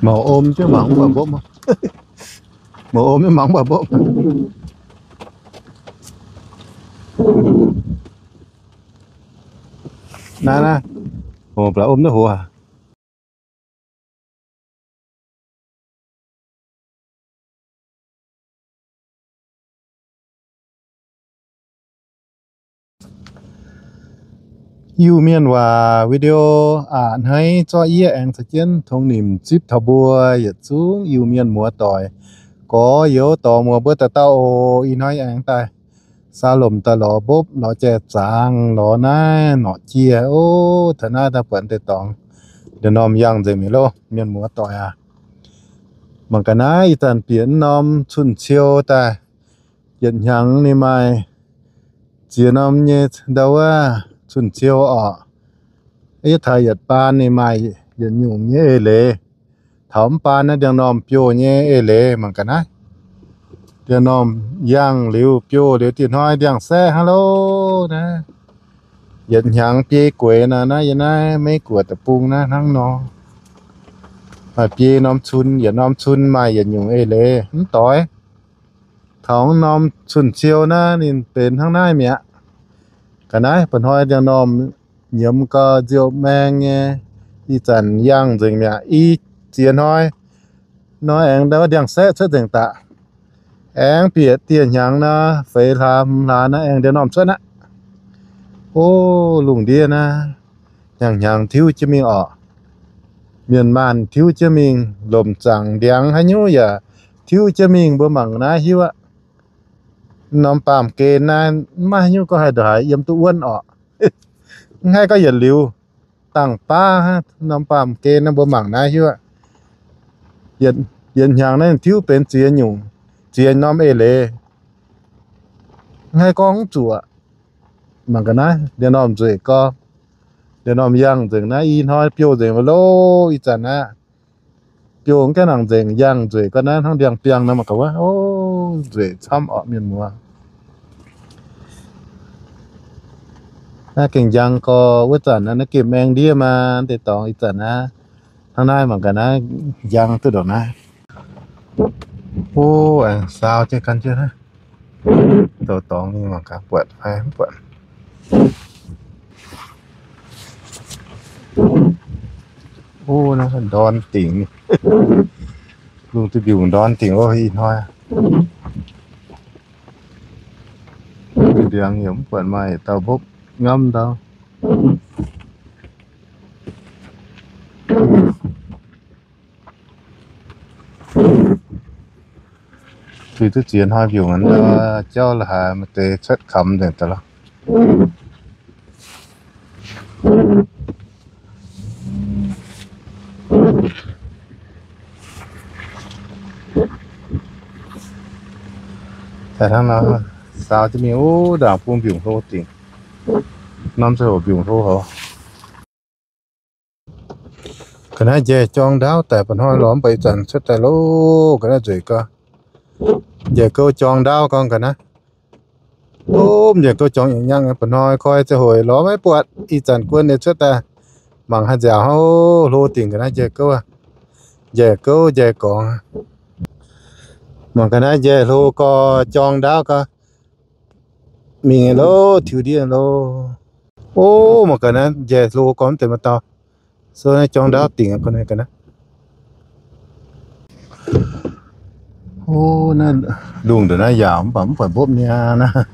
Mouc om jienv mangc mv buatc mbopv. Mouc om jienv mangc mv buatc mbopv. Naaiv, naaiv, mouc baac om naaiv hoz. Iu-Mienh waac video aqc hneiv zorqv yie aengx caux jienv tongx nimc zipv taux mbuo yietc zungv Iu-Mienh muoz-doic gorx-youz dorh muoz mbuo dauh dauh oc. Ih hnoi aengx daaih saa lomc daaih lorz mbopv, lorz jai-zaangc, lorz naaiv norqc jiex. Ov, taux naaiv daaih buatc deix dorngx, deix norm yangh nzengc mi'aqv loh, mienh muoz-doic aac. Mangc ga'naaiv ih zanc bieqc norm cun-ciou daaih, yietc hnyangx ninh maaih ziex norm nyei ndau wuov cun-ciou orqc. Yie taux yietc baan ninh maaih yietc nyungc nyei eix leiz. Taux mv baan naaiv ndiangx-normh biouv nyei eix leiz mangc ga'naaiv. Ndiangx-normh yangh liuz biouv liuz dieh hnoi ndiangx-saeqv hnangv loh naaiv. Yietc hnyangx biei gueix naaiv, naaiv yie naaiv Meiv Guoqv deic-bung naaiv hnangv nor. Maaih biei norm cun, yietc norm cun maaih yietc nyungc eix leiz mv doix. Taux norm cun-ciou naaiv ninh benx hnangv naaiv mi'aqv. Ga'naaiv mba'hnoi ndiangx-normh nyiemz gau nziouv maeng nyei, ih zanc yangh nzengc mi'aqv. I ziex hnoi nor aengx ndiangx-saeqv cuotv nzengc daaih. Aengx bieqc dieh hnyangx nor, feix hlaax hmz hlaax nor aengx ndiangx-normh cuotv aqv. O, lungh ndiev naaiv hnyangx-hnyangx tiuv jienv mingh orqc. Mienh maanh tiuv jienv mingh, lomc zaangc ndiangx haaix nyungc yaac tiuv jienv mingh, mbuo mangc naaiv hiuv aqv. Norm baamh gen naaiv maiv haaix nyungc gorngv haih ndongc haaix yiem duqv wuonv orqc. Mv haih gorngv yietc liuz dangh baav hnangv. Norm baamh gen naaiv mbuo mangc naaiv hiuv aqv. Yietc hnyangx naaiv tiuv benx ziex nyungc, ziex norm eix leiz. Mv haih gorngv mv zuqc. Mangc ga'naaiv ndiangx-normh nzueic gau. Ndiangx-normh yangh nzengc naaiv, i hnoi biouv nzengc wuov loh. Ih zanc naaiv biouv mv gaengh nangc nzengc, yangh nzueic gau naaiv, hnangv ndiangx-biangh nor mangc gaax wuov. O, nzueic camv orqc mienh muoz. Naaiv gengh njang gau wuov zanc naaiv, naaiv gemh maeng ndiev maah, deix dorngx ih zanc naaiv. Hnangv naaiv mangc gaax naaiv, njang duqv ndongc naaiv. O, aengx saau jienv gan jienv naaiv. Zoux dorngx mingh mangc gaax buatc fai mv buatc. O, naaiv ndorn dingc. Lungh duih mbiungc ndorn dingc oc ih hnoi. Ndiangx yaac mv buatc maaih dauh mbopv ngamv ndau. Tuix duqv ziex hnoi mbiungc, jauv la'haaix maaih deix cuotv kamx nzengc daaih lorqc. Daaih hnangv nor, saau jienv mingh, o, ndaangc bung mbiungc hlo dingc. Norm ziangh hoc mbiungc hlo hoc. Ga'naaiv njaih jorng ndaauv daaih, mba'hnoi lorz mv buatc, ih zanc cuotv daaih loh. Ga'naaiv nzueic gau. Njaih gouv jorng ndaauv gorngv ga'naaiv. O, njaih gouv jorng nyungc nyangv, mba'hnoi koi ziangh hoc lorz maiv buatc, ih zanc guon nyei cuotv daaih. Mangc haaix nziaauc hnangv, o, hlo dingc ga'naaiv njaih gouv. Njaih gouv njaih gorngx. Mangc ga'naaiv njaih hlo gorx jorng ndaauv gau. Mingh loh, tiux ndiev loh. O, mangc ga'naaiv njaih hlo gorngv mv deix maaih dauh. So naaiv jorng ndaauv dingc aqv, ga'naaiv. O, naaiv lungh ndongc naaiv yaauc mv baac mv buatc mbopv niaa naaiv.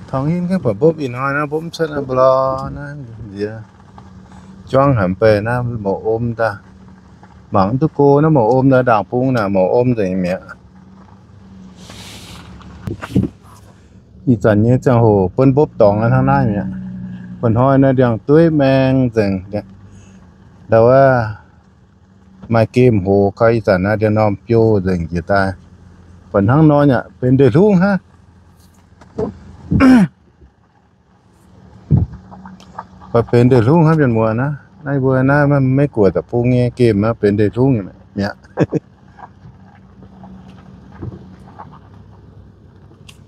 Tongx hingv gengh buatc mbopv ih hnoi naaiv, mbopv mv cuotv naaiv, mbuo lorz naaiv nziex juangv haic mv bei naaiv, mouc om daaih. Mangc mv duqv go naaiv, mouc om daaih, ndaangc bung naaic mouc om nzengc mi'aqv. Ih zanc nyei ziangh hoc buonv mbopv dorngx hnangv naaiv mi'aqv. Mba'hnoi naaiv ndiangx-dueiv maeng nzengc. Ndau wuov maaih gemh hoc gau, ih zanc naaiv ndiev normh biouv nzengc jiex daaih. Buatc hnangv nor yaac benx ndeic-hlungv hnangv. Buatc benx ndeic-hlungv hnangv, mienh muoz naaiv. Naaiv mbuo naaiv Meiv Guoqv deic-bung nyei gemh naaiv benx ndeic-hlungv mi'aqv.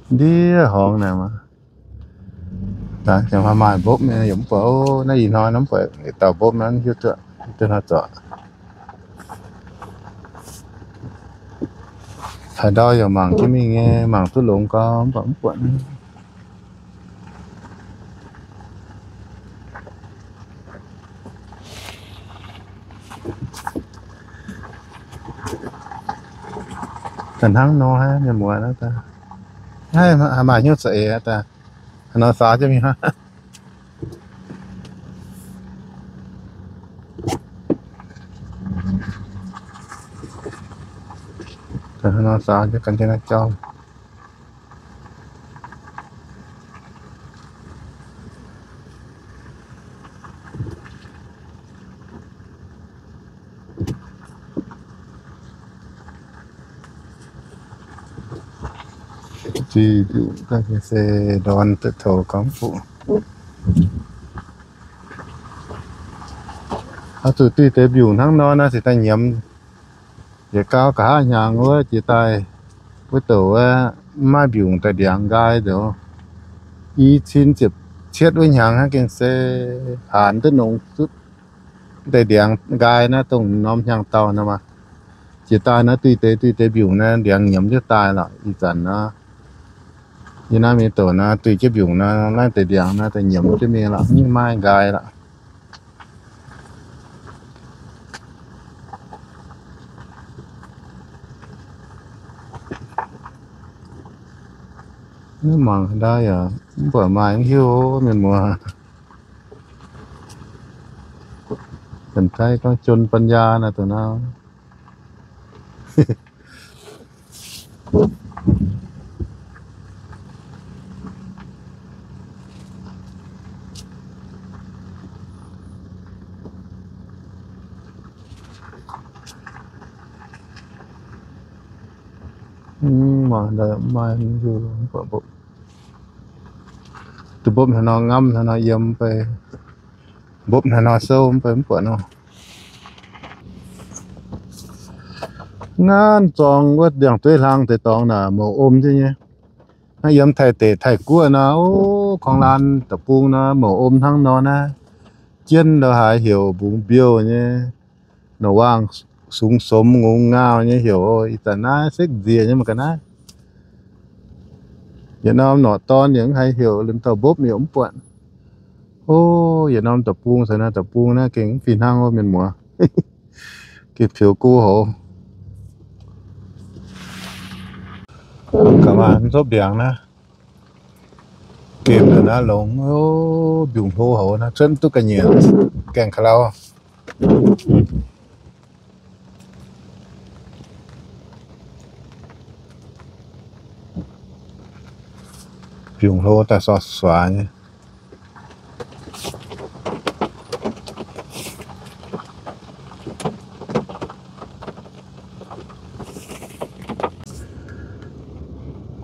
Ndiev horngz naaic maah. Maaih mbopv nyei yaac mv buatc. Naaiv ih hnoi nor mv buatc dauh mbopv nor, hiuv duqv hnoi zorc. Haaix ndau yaac mangc jienv mingh nyei, mangc duqv longx gau mv baac mv buatc. Daaih hnangv nor, mienh muoz, haih maaih hnyouv za'eix daaih. Haaix nor saaux jienv mingh hnangv. Haaix nor saaux jienv gan jienv naaiv jauv. Diuh se ndorn deix toux gorngv fuqv. Oix zuqc duih deix mbiungc hnangv nor naaiv se daaih nyiemz. Yietc gau nqa'haav hnyangx wuov jiex daaih, wuov douc wuov maiv maaih mbiungc daaih ndiangx nqaai nzoux. I cin ziepc cietv wuov hnyangx hnangv gengh se haanz duqv nongx zutv deix ndiangx nqaai naaiv, dongh norm hnyangx-daauh nor maah. Jiex daaih naaiv duih deix, duih deix mbiungc naaiv ndiangx nyiemz jienv daaih lorqc. Ih zanc nor, yie naaiv mingh douc naaiv duih jienv mbiungc naaiv, naaiv deix ndiangx naaiv daaih nyiemz jienv mingh lorqc, mv maaih nqaai lorqc. Naaiv mangc haaix ndau yaac mv buatc maaih, mv hiuv mienh muoz. Janx Taiv gorngv จนปัญญา naaiv dongh naaiv. Mv maaih, maaih, duqv mbopv hnangv nor ngamv, hnangv nor yiem fai mbopv hnangv nor sou fai mv buatc nor. Naaiv zorng wuov ndiangx-dueiv hlang deix dorngx naaic mouc om jienv nyei. Naaiv yiem Taiv deic Taiv guoqv nor, o, korng-laan deic-bung nor mouc om hnangv nor naaiv. Jienv ndau haaix heuc mbungx mbiouh nyei, nor waangh sungx somx ngongx ngaauh nyei heuc. Ih zanc naaiv sekv nziex nyei mangc gaax naaiv. Yietc norm norqc dorn yaac mv haiz heuc, liemh dauh mbopv yaac mv buatc. O, yietc norm deic-bung, caux naaiv deic-bung naaiv gengh mv fih hnangv wuov mienh muoz. Gengh peux go houc. Gaax maaih nzopv ndiangx naaiv. Gemh naaiv longx, o, mbiungc hlo houc naaiv, cuotv duqv ga'nyiec gaengh ka'lau. Mbiungc hlo daaih sor suax nyei.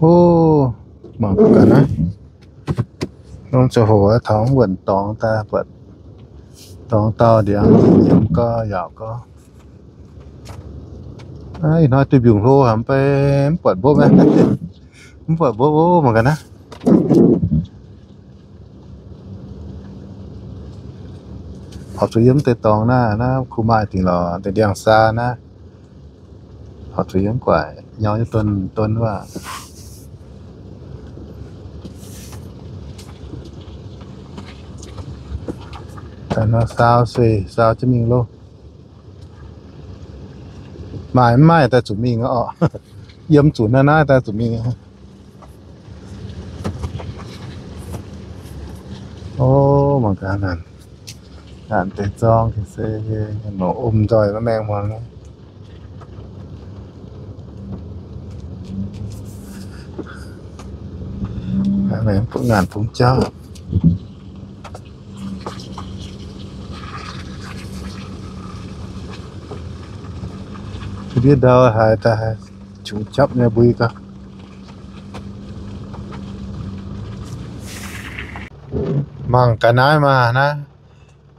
O, mangc gaax naaiv. Norm ziangh hoc taux wuonh dorngx daaih buatc dorngx dauh ndiangx yiem gau yaauc gau. Ih hnoi duih mbiungc hlo haic, mv bei mv buatc mbopv, mv buatc mbopv, o, mangc gaax naaiv. Horpc zuqc yiem deix dorngx naaiv, naaiv kuh maaih dingc lorqc, deix ndiangx-saa naaiv. Horpc zuqc yiem guaaic nyau nyei don don wuov. Daaih nor saau sueih saau jienv mingh loh. Maaih mv maaih daaih zuqc mingh oc. Yiem zuqc naaiv naaiv daaih zuqc mingh. O, mangc gaax naaic, naaic deix zorng se mouc om nzoih maiv maengh muangx. Ngaanc bungx jauv. Ndiev ndau haaix daaih qungx japv nyei mbui gau. Mangc gaax naaiv maah, naaiv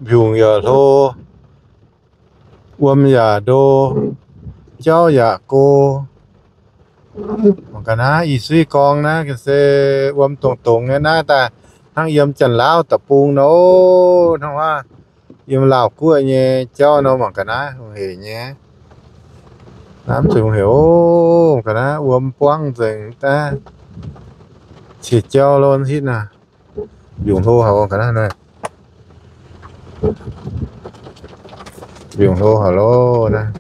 mbiungc yaac hlo, wuom yaac ndo, jauv yaac go. Mangc gaax naaiv ih suiv gorng naaiv se wuom dongh dongz nyei naaiv daaih, hnangv yiem Janx-Laauv deic-bung nor, hnangv wuov yiem Laauv guoqv nyei jauv nor mangc ga'naaiv hungh heic nyei. Naaiv mv zuqc hungh heic oc, ga'naaiv wuom buangv nzengc daaih. Qiex jauv lo hitv naaiv. Mbiungc hlo haic ga'naaiv, mbiungc hlo haic lo naaiv.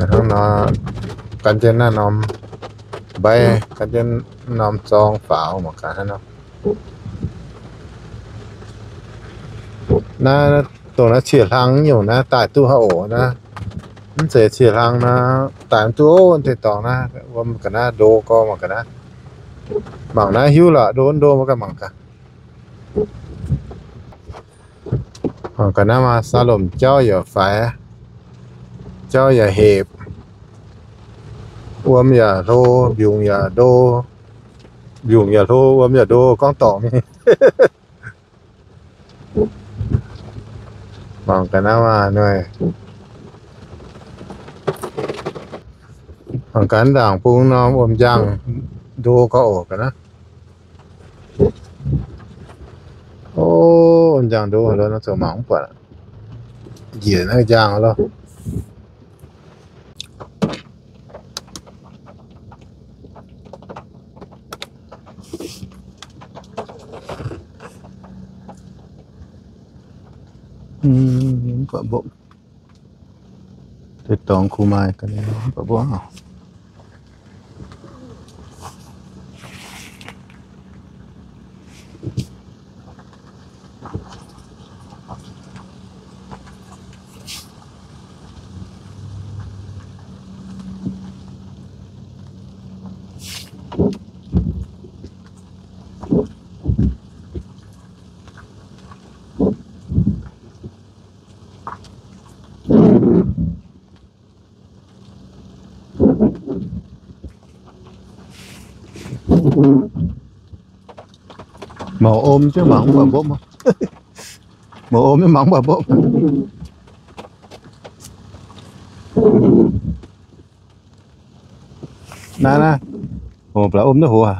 Hnangv nor, gan jienv naaiv norm mbaiv, gan jienv norm zorng faaux mangc gaax hnangv nor. Naaiv dongh naaiv ciex hlang nyungc naaiv daaih duqv haaix oc naaiv. Mv zeiz ciex hlang naaiv daaih mv duqv deix dorngx naaiv, wuom ga'naaiv ndo gorngv mangc ga'naaiv. Mangc naaiv hiuv lorqc, ndo ndo mangc gaax, mangc gaax. Mangc ga'naaiv maah, saalomc jauv yaac faix, jauv yaac hepc, wuom yaac hlo, mbiungc yaac ndo, mbiungc yaac hlo, wuom yaac ndo, gorngv dorngc. Mangc ga'naaiv maah, mangc gaax ndaangc bung norm wuom-njang ndo gorngv oc ga'naaiv. O, wuom-njang ndo lo, zoux mangc mv buatc, njiec naaiv njang lo. Mv baac mbopv, deix dorngx kuh maaih ga'naaiv mv baac mbopv. Mouc om jienv mangc mv baac mbopv. Mouc om jienv mangc mv baac mbopv. Naaiv, naaiv, o, baac om naaiv hoz.